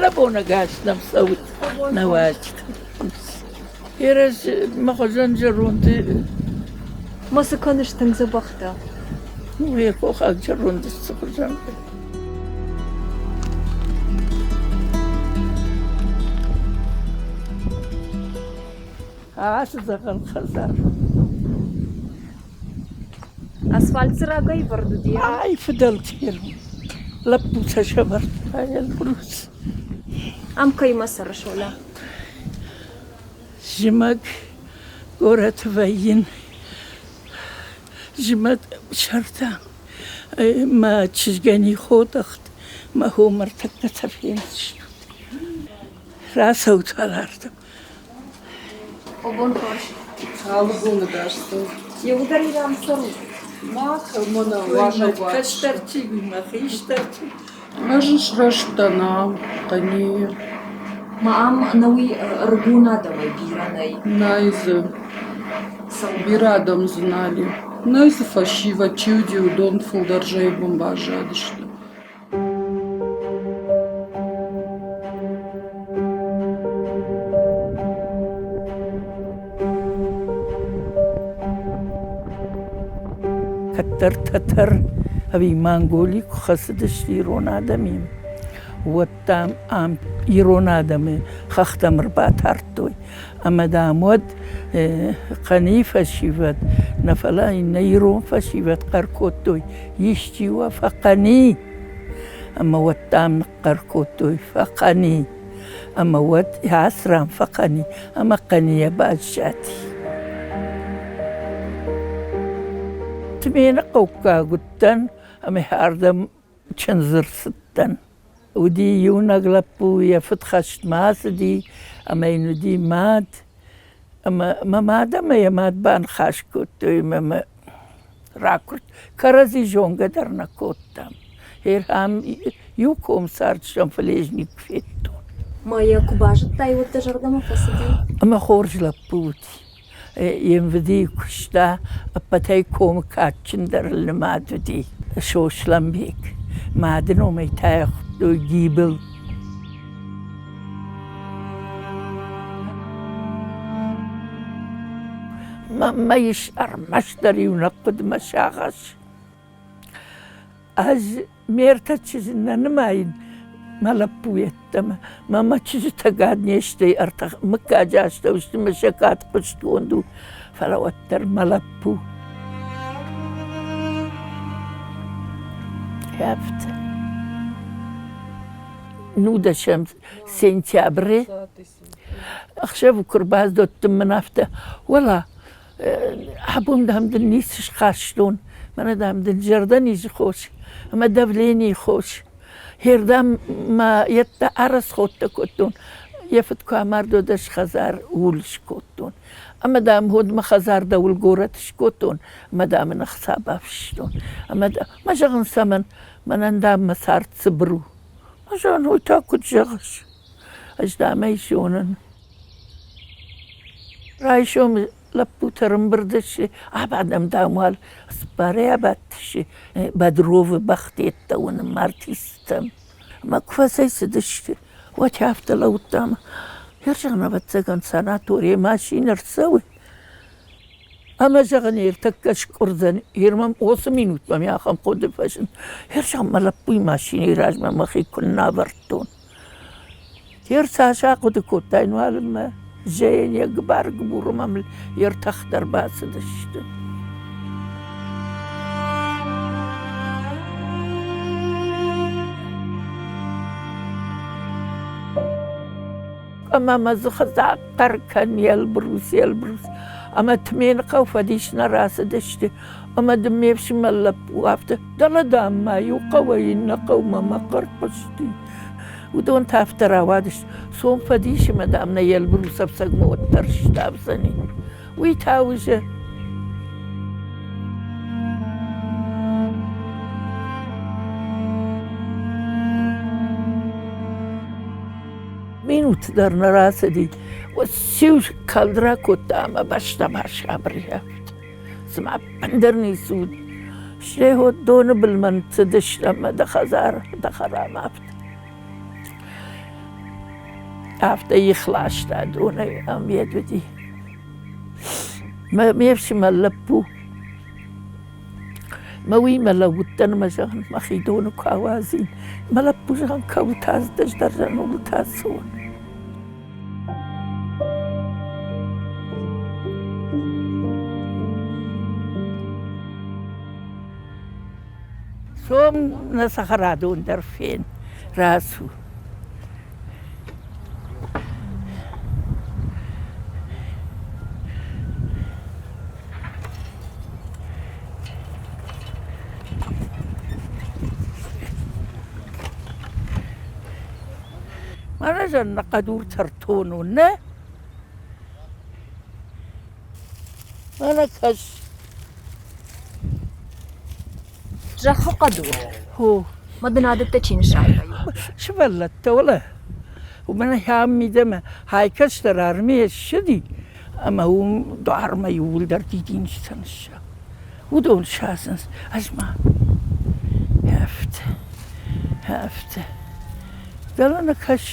Алӕбон ӕгас нӕм цӕут, нӕ уазджытӕ. Ерӕз мӕ хуызӕн зӕронды. Ма цы кӕныс тынг дзӕбӕхтӕ? Уе хохаг зӕронды цы хуызӕн. Ацы дзӕгъӕл хӕдзар. Асфальт цы рагӕй вӕрд уыди? Ай фыдӕлты лӕппутӕ сӕвӕрдта Эльбрус. Ам кӕимӕ цӕрыс, Оля? Зымӕг горӕты вӕййын. Зымӕг сӕртӕ мӕ чызгӕн ходыгъд, мӕ хо мӕртӕккӕтӕ фендзыстут. Рацӕут уӕлардӕм. О, бон хорз. Алы боны дӕр цӕуы. Иуылдӕр Иран цӕрут? Мах мӕнӕ уазӕгуат. Кӕстӕрти, мӕ хистӕрти. Ӕз срӕзтӕн ам, Хъӕнийы. Ма ам ӕнӕуи ӕрыгон адӕмӕй бирӕ нӕй? Нӕй дзы. Бирӕ адӕм дзы нал и. Нӕй дзы фӕсивӕд, чи уыди, уыдон фылдӕр зӕйы бын баззадысты. Кӕддӕр тӕтӕр ӕви манголи куы хӕцыдысты ирон адӕмимӕ, уӕд, дам, ам ирон адӕмы хӕхтӕм ӕрбатардтой. Ӕмӕ, дам, уӕд Хъӕнийы фӕсивӕд, нӕ фӕлӕ иннӕ ирон фӕсивӕд хъӕр кодтой, исчи уӕ фӕхъӕни! Ӕмӕ уӕд, дам, ныхъхъӕр кодтой, фӕхъӕни! Ӕмӕ уӕд ацы ран фӕхъӕни ӕмӕ хъӕнийӕ баззади. Тмены хъӕуккаг уыдтӕн ӕмӕ ардӕм чындзы рцыдтӕн. Уыди иунӕг лӕппу, йӕ фыд хӕстмӕ ацыди, ӕмӕ йын уыди мад. Ӕмӕ мӕ мад ӕмӕ йӕ мад баныхас кодтой ӕмӕ мӕ ракуырд. Кӕрӕдзи зонгӕ дӕр нӕ кодтам. Ам иу ком цардыстӕм, фӕлӕ ӕз никуы федтон. Ма йӕ куы базыдтай, уӕд дӕ зӕрдӕмӕ фӕцыди? Ӕмӕ хорз лӕппу уыди. Йе мвыдийы куыста, ӕппӕтӕй комы кадджындӕрыл нымад уыди Сослӕнбег. Мады номӕй та йӕ хуыдтой Гибыл. Мӕнмӕ ис ӕрмӕстдӕр иунӕг хъуыдымӕ сагъӕс. Ӕз ме ртӕ чызджы нӕ нымайын мӕ лӕппу йеддӕмӕ. Мӕ мӕ чызджытӕ гад не сты, ӕртӕ мыггаджы астӕу сты мӕ сӕ кад хъуыстгонд у, фӕлӕ уӕддӕр мӕ лӕппу. Афтӕ. Нудӕсӕм сентябры ӕхсӕвы куы рбаздӕхтӕн мын афтӕ, уӕлӕ, абон, дам, дын ницы схастон, мӕнӕ, дам, дын зӕрдӕнизы хос ӕмӕ давленийы хос. Хердӕм ма йедтӕ ӕрӕсходтӕ кодтон, йӕ фыд куы амард, уӕд ӕз хӕдзар ул скодтон. Ӕмӕ, дам, уӕд мӕ хӕдзар дӕуыл горӕт скодтон, ӕмӕ, дам, ын ӕхца бафыстон. Ӕмӕ, мӕ зӕгъын, цӕмӕн, мӕнӕн, дам, мӕ цард цыбыр у. Мӕ зӕгъын, уый та куыд зӕгъыс? Ӕз, дам, ӕй зонын. Райсом лӕппутӕ ӕрӕмбырд сты, абадӕм, дам, уал цыппарӕй абадтысты Бодровы бӕхтӕ уынынмӕ артисттӕм. Ӕмӕ куы фӕцӕйцыдысты, уӕд афтӕ лӕудтам, Ӕрзӕгъын, ӕвӕццӕгӕн, санаторийӕ машинӕ ӕрцӕуы. Ӕмӕ, зӕгъын, ӕртӕккӕ скъуырдзӕн, Ирмӕ уыцы минут мӕм ахӕм хъуыды фӕзынд. Ӕрзӕгъын, мӕ лӕппуйы машинӕйы размӕ мӕхи куыннӕ авӕрдтон. Йе рцас ахъуыды кодтаин, уалынмӕ зӕйӕн йӕ гыбар-гыбуры мӕм йе ртӕхтӕ ӕрбацыдысты. Ӕмӕ мӕ дзыхы дзаг хъӕр кӕн, Елбрус, Елбрус. Ӕмӕ Тмены хъӕу фӕдис нӕ рацыдысты. Ӕмӕ дын ме фсымӕр лӕппу афтӕ, дӕлӕ, дам, ма иу хъӕуӕй иннӕ хъӕумӕ мӕ хъӕр хъуысти. Уыдон та афтӕ рауадысты, цом фӕдисы мӕ, дам, нӕ Елбрус ӕфцӕгмӕ уӕддӕр сдавдзӕни. Уый та уже минут дӕр нӕ рацыди, уӕд сиу калд ракодта ӕмӕ бӕстӕмӕ сабыр Цыма ӕппындӕр ницы уыд. Стӕй вот доны былмӕ ныццыдысты ӕмӕ дӕ хӕдзар, дӕ хӕрам афтӕ. Афтӕ их ласта донӕй ӕм йед уыди. Ме фсымӕр лӕппу Мӕ уыимӕ лӕууыдтӕн ӕмӕ, зӕгъын, мӕхи доны куы ауадзин. Мӕ лӕппу, зӕгъын, кӕуылты ацыд, ӕз дӕр, зӕгъын, ууылты ацӕуон. Цом нӕ цӕхӕрадон дӕр фен, рацу. Мӕнӕ зӕннӕ хъӕдуртӕ ртонон, нӕ? Мӕнӕ кӕс. Зӕххы хъӕдур. Хо. Мӕ дын адӕттӕ чи ныссагътай? Сывӕллӕттӕ, уӕлӕ. Уымӕн ахӕм мидӕмӕ хай кӕстӕр армийӕ ссыди, ӕмӕ уым дуармӕ иууылдӕр дидинджытӕ ныссагъ. Уыдон садзынц, ӕз ма афтӕ, афтӕ. Дӕлӕ нӕ кӕс,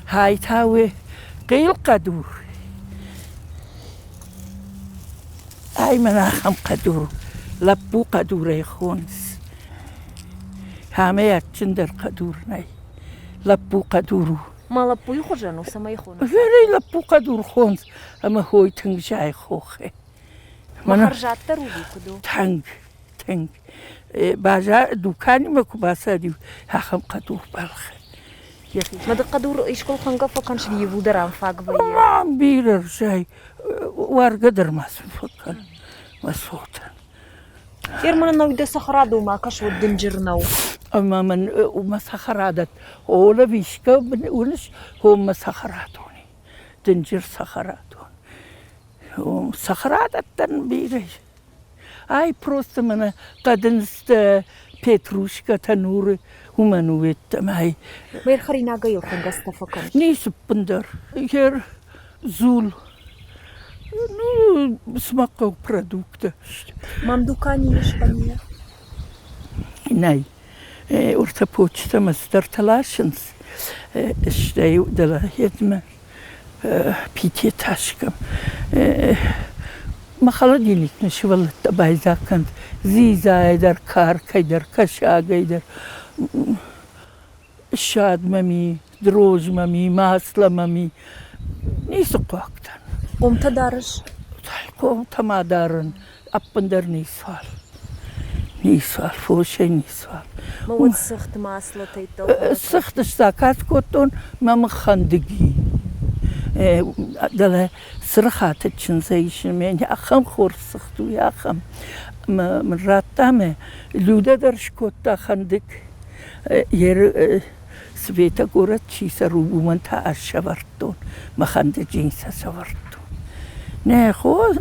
хай та уый хъил хъӕдур. Ай мӕн ахӕм хъӕдур, лӕппу хъӕдурӕй хонынц. Амӕй адджындӕр хъӕдур нӕй. Лӕппу хъӕдур у. Ма лӕппуйы хуызӕн у, цӕмӕй хонынц? Гъерӕй лӕппу хъӕдур хонынц ӕмӕ хой тынг зайы хохы. Ма хӕрзаддӕр уыди, куыд у? Тынг, тынг. Базар дуканимӕ куы бацӕуид, ахӕм хъӕдур балхӕн. Мады хъӕдур искуы хӕнгӕ фӕкӕныс, иууылдӕр ам фаг вӕййы? Ам бирӕ рзайы. Уаргӕ дӕр ма сын фӕкӕн мӕ цотӕн. Германы нӕу дӕ цӕхӕрадонмӕ кӕс, уӕд дынджыр нӕу. Ӕмӕ мын мӕ цӕхӕрадӕт Ола вискӕ уыныс, уым мӕ цӕхӕрадон и. Дынджыр цӕхӕрадон. Цӕхӕрадӕттӕн бирӕ ис. Ай просто мӕнӕ хъӕдындзтӕ, петрушкӕтӕ нуры, уымӕн у йеддӕмӕ. Ме рхӕринагӕй ӕлхӕнгӕстӕ фӕкӕн. Ницы ппындӕр. Гер дзул. Ну, цыма хъӕуы продукттӕ. Мам дукани ис ӕви? Нӕй. Уыртӕ почтӕмӕ цыдӕртӕ ласынц, стӕй дӕлӕ йедмӕ пятиэтажкӕм. Мӕ холодильникмӕ сывӕллӕттӕ байдзаг кӕнынц дзидзайӕ дӕр, каркӕй дӕр, кӕсагӕй дӕр. Ссад мӕм и, дрожь мӕм и, масло мӕм и. Ницы хъуаг дӕн. Хъомтӕ дарыс? Хъомтӕ ма дарын, ӕппындӕр ницуал. Ницуал, фосӕй ницуал. Мӕ уӕд цыхт маслотӕй Цыхт сзаказ кодтон мӕ мыххӕндыги. Дӕлӕ Цырыхаты чындзӕй исын ме ахӕм хорз цыхт у, ахӕм. Ӕмӕ мын радта мӕ Людӕ дӕр скодта хӕндык. Светӕ горӕт чи цӕры, уымӕн та ӕз сӕвӕрдтон, мӕ хӕндыджы йын сӕ сӕвӕрдтон. Нӕ хо,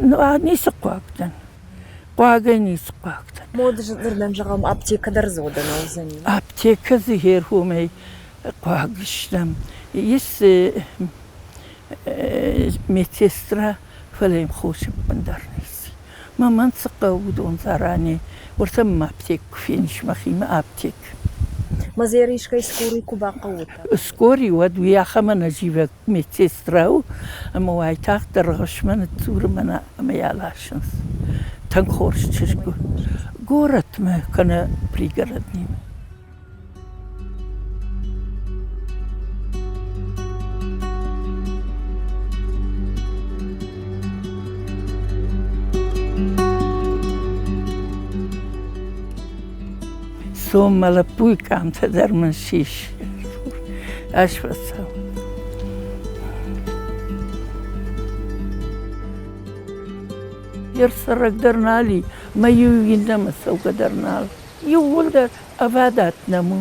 ницы хъуаг дӕн. Хъуагӕй ницы хъуаг дӕн. Мод дзырдӕн зӕгъӕм, аптекӕ дӕр дзы уӕдӕ нӕ уыдзӕни. Аптекӕ дзы херхомӕй хъуаг стӕм. Ис медсестра, фӕлӕ йын хос ӕппындӕр ницы. Мӕ мӕн цы хъӕуы, уыдон заране. Уыртӕ мӕ аптек куы фенис, мӕхимӕ аптек. Мӕ зӕр искӕй скорый куы бахъӕуы та? Скорый, уӕд уый ахӕм ӕнӕзивӕг медсестра у, ӕмӕ уайтагъддӕр гъысмӕ ныдздзуры мӕнӕ ӕмӕ йӕ аласынц. Тынг хорз чызг у. Горӕтмӕ кӕнӕ пригороднимӕ. Цом, мӕ лӕппуйы къамтӕ дӕр мын сис. Ӕз фӕцӕуын. Йе рцӕрӕг дӕр нал и, мӕ иу иннӕмӕ цӕугӕ дӕр нал. Иууылдӕр ӕвадат нӕм у,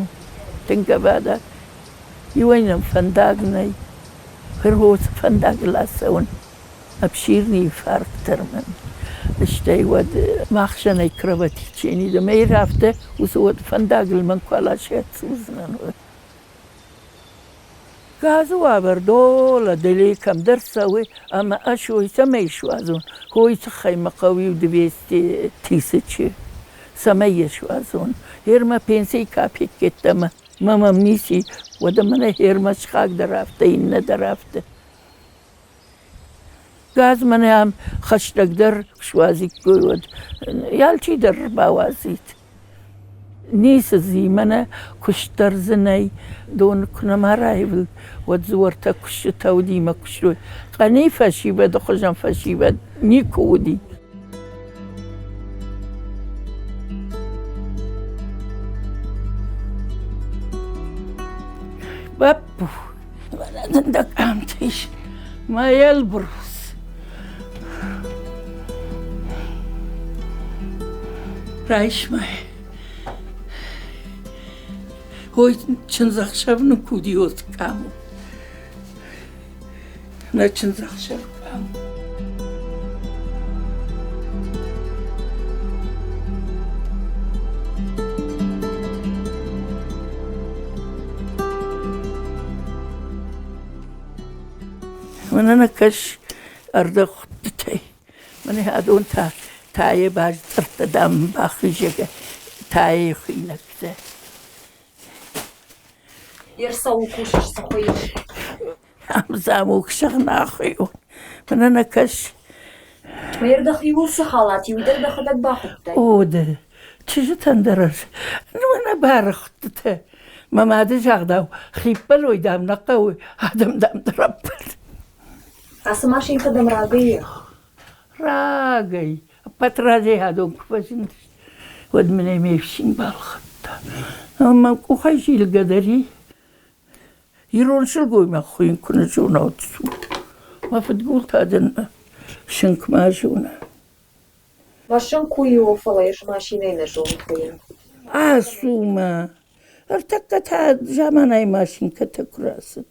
тынг ӕвадат. Иуӕй нӕм фӕндаг нӕй. Хырхосы фӕндагыл ацӕуын обширный фарк дӕр мӕн. Стӕй уӕд махсӕнӕй кровотечение дӕр. Мӕ афтӕ уыцы уӕд фӕндагыл мӕн куы аласӕд судзынӕн уӕд. Газы уавӕр долӕ дӕле кӕмдӕр цӕуы ӕмӕ ӕз уый цӕмӕй суадзон, хойы тыххӕй мӕ хъӕуы иу 200 тысячи, цӕмӕй йӕ суадзон. Гъер мӕ пенсийы капекк йеддӕмӕ. Мӕ мӕм ницы, уӕдӕ мӕнӕ хермӕ сыхаг дӕр афтӕ, иннӕ дӕр афтӕ. Газ мӕнӕ ам хӕстӕгдӕр суадзиккой, уӕд алчи дӕр ӕрбауадзид. Ницы дзы и, мӕнӕ куыст дӕр дзы нӕй. Дон куы нӕма раивылд, уӕд дзы уӕртӕ куыстытӕ уыди мӕ куыстой. Къӕнийы фӕсивӕды хуызӕн фӕсивӕд никуы уыди. Бӕппу, мӕнӕ дын дӕ къамтӕ ис, мӕ Эльбрус. Райс мӕ. Ой, чындзӕхсӕв нын куы уыди, уыцы къам у. Нӕ чындзӕхсӕв къам. Мӕнӕ нӕ кӕс ӕрдӕгхудтытӕй. Мӕнӕ адон та тайы базцъырдтӕ, дам, бахизӕгӕ тайы хуыйнӕгтӕ. Ерсауы кусыс цы хуыйыс? Ам замок сӕгънахуыйон. Мӕнӕ нӕ кӕс. Мӕ дӕхиуыл цы халат и, уый дӕр дӕхӕдӕг бахуыдтай? О, дӕ чызджытӕн дӕр ӕз мӕнӕ бары хуыдтытӕ. Мӕ мады загъдау, хиппӕлой, дам, нӕ хъӕуы, адӕм, дам, дӕр ӕппӕт. Ацы машинкӕ дӕм рагӕй и? Рагӕй. Ӕппӕт разӕй адон куы фӕзындысты, уӕд мын ӕй ме фсин балхӕдта. Мӕ къухӕй зилгӕ дӕр и. Ирон сылгоймаг хуыйын куы нӕ зона, уӕд цу. Мӕ фыдгул та дын сынк ма зона. Машин куы у, фӕлӕ ӕз машинӕйы нӕ зонын хуыйын. Ацу ма. Ӕртӕккӕ та заманайы машинкӕтӕ куы рацыд.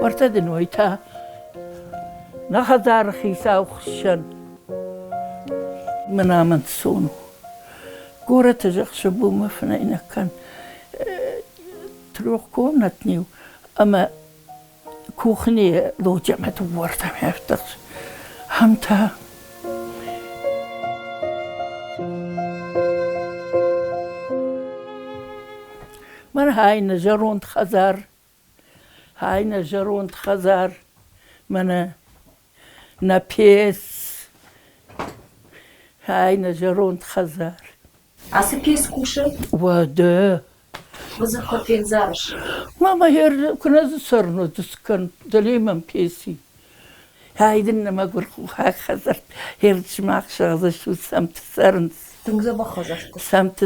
Уӕртӕ дын уый та нӕ хӕдзары хицау хуыссӕн. Мӕн ам ӕнцон у. Горӕты зӕхсыбонмӕ фынӕй нӕ кӕн. Трехкомнатный ӕмӕ кухнийы лоджӕмӕ дыууӕрдӕм ӕфтыгъд. Ам та мӕн хай нӕ зӕронд хӕдзар, хай нӕ зӕронд хӕдзар, мӕнӕ нӕ пец, хай нӕ зӕронд хӕдзар. Ацы пец кусы? Уӕдӕ. Мызы куы фендзарыс? Мама, куы нӕ дзы цӕрын, уӕд скӕн, дӕле мӕм пеци. Ай дын нӕ мӕгуыр хохаг хӕдзӕртт, херджмах сӕгъдзыстут, сӕмты цӕрынц. Тынг дзӕбӕх хӕдзӕртты. Сӕмты,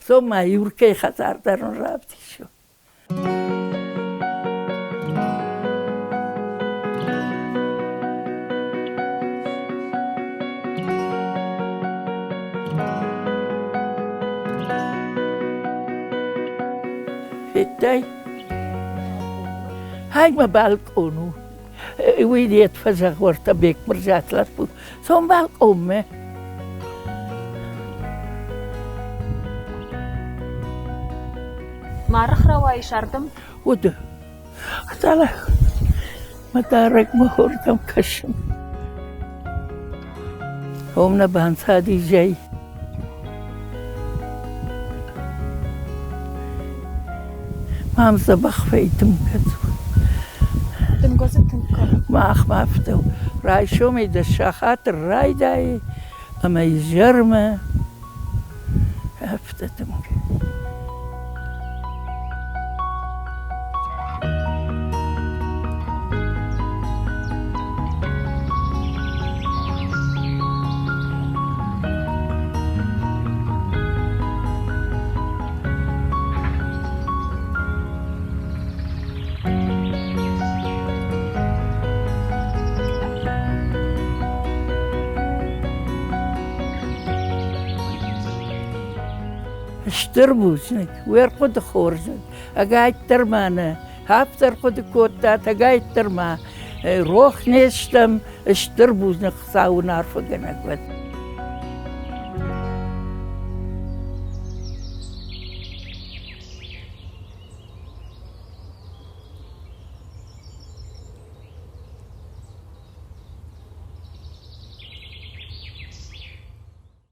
цом ма Юркӕйы хӕдзар дӕр ын равдисон. Федтай? Хай мӕ балкъон у. Уый дет фӕзӕгъ уӕртӕ Бекмырзаты лӕппу. Цом балкъонмӕ. Марых рауайыс ардӕм? Уыд. Атала, мӕ дарӕг мӕ хордӕм кӕсын. Уым нӕ банцади зӕй. Мам дзӕбӕх фӕдымгӕ Дымгӕ дзы тынг кӕны. Махмӕ афтӕ у. Райсомӕй дӕ сахат райдайы ӕмӕ изӕрмӕ афтӕ дымгӕ. Стыр бузныг, уе рхъуыды хорз уыд. Ӕгайтдӕр ма нӕ афтӕ ӕрхъуыды кодтат, ӕгайтдӕр ма рох не стӕм. Стыр бузныг Хуыцауы арфӕгӕнӕг уӕд.